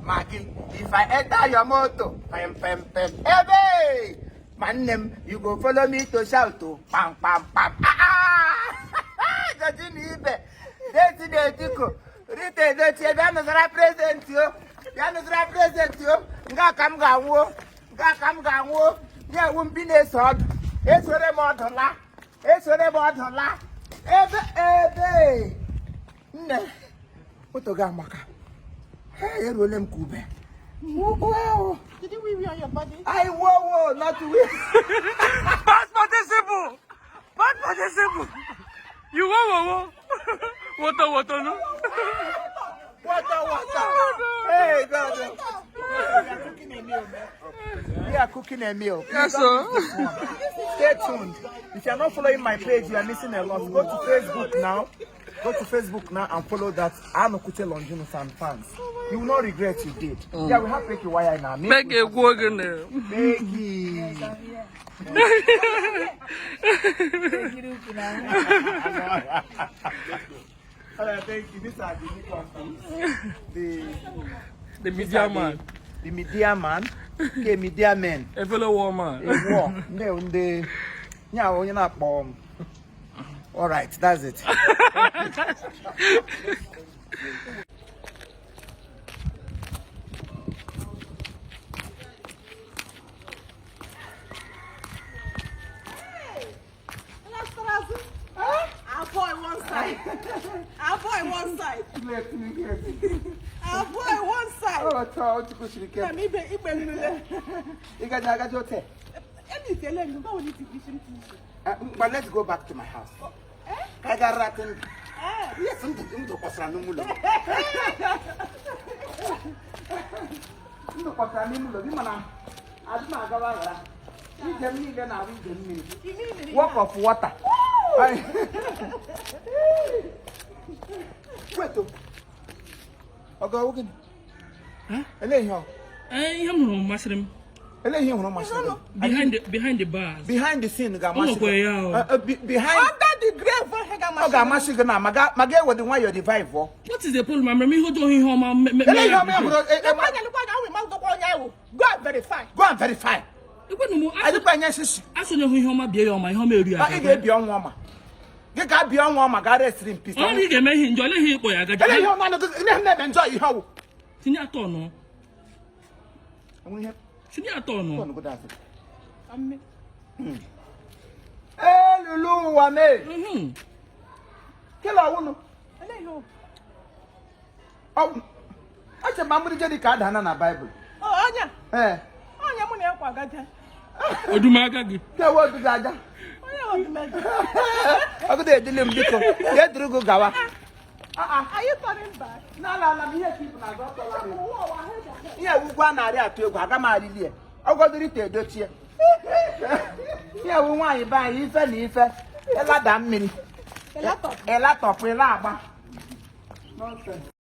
Maggi, if I enter your motor, pem pem pem, ebe! Ma nne m, you go follow me to shout o, pam pam pam. Ah ah! Georgina Ibe, Deti na-etiko, Rita Edochie, bịa nụzara president o, bịa nụzara president o, nga ka m ga-anwụ o, nga ka m ga-anwụ o, ya ewu mbi na-eso ọdụ, esore m ọdụ laa, esore m ọdụ laa, ebe ebe nne moto gị amaka. Hey, eruole m ka ube. Wow. Did you wee wee on your body? I whoa whoa, not we. Past participle. Past participle. You wo wo wo. Water water no. Water, water. Hey, God. We are cooking a meal, man. We are cooking a meal. Please Yes, don't sir. miss this one. Stay tuned. If you are not following my page, you are missing a lot. Go to Facebook now. Go to Facebook now and follow that Anokute Longinus and fans. You will not regret you did. Yeah, we have Peki Wire now. Make a go again. Peki. All right, thank you. These are the new companies. The media man. The media man. Okay, media men. A fellow war man. War. Ndị ndị nya onye na-akpọ m. All right, that's it. Our boy one side. Our boy one side. Our boy one side. Oh, tọọ Chukwu siri ike. Na m ibe igbe nlele. Ị gaji agaji ote. Emi itele ndu báwo ni ti fi ṣe ti ṣe? But let's go back to my house. Ka ị gara atụ ndụ. Yes, ndụ ndụ kpọsara n'ime ụlọ. Ndụ kpọsara n'ime ụlọ gị mana adị m agawa aghara. Ije m niile na-abụ ije mmiri. Walk of water. Wait, oh. Ọgọ ọwụ gịnị? Elee ihe ọ? Eh, ihe m hụrụ masịrị m. Elee ihe ị hụrụ masịrị gị? Behind the bars. Behind the scene ga-amasị O nwekwara ya o. Behind Under the grave ha ọ ga-amasị gị na ma ga ewedi nwayọọ revive ọ. What is the problem? Amara m ihe ọjọọ ihe ọma Elee ihe ọma ị hụrụ? Lekwa anya lekwa anya awụ ma gụkwa onye ahụ. Go and verify. Go and verify. Ekwenụ m Adịkwa enye sisi. asonye hụ ihe ọma bie ya ọma ihe ọma eri Ị aka. ga-ebi ọnwụ ọma. Gị ka bie ọnwụ ọma ga rest in peace. Ọ na ị ga-eme ihe njọ olee ihe ịkpọ ya agaji. Elee ihe ọma na ihe m na-eme njọ ihe ọwụ. Tinye atọ nọ. Enwe ihe Tinye atọ nọ. tọn godo azụ. Elulu ụwa mee. Kele ọwụnụ. Elee ihe o? Ọwụ. Eche ma mgbidi Jeriko adana na Baịbụl. Ọ, Onye Ee. onye mụ na ya kwa agaje. Odumaka gị. Kewe oduga aja. Onye ọdụmega. Ọgụdụ edili m biko. Ya eduru gị gawa. Are you turning back? N'ala ala m ihe ka ibu na-azọ ọtọla m. Ihe ugwu a na-arị atụ egwu aga m arịli ya. Ọgọdụ Rita Edochie. Ihe ewu nwaanyị be anyị ife na ife. Ịlada mmiri. Ịlatọpụ ịla agba. Nonsense.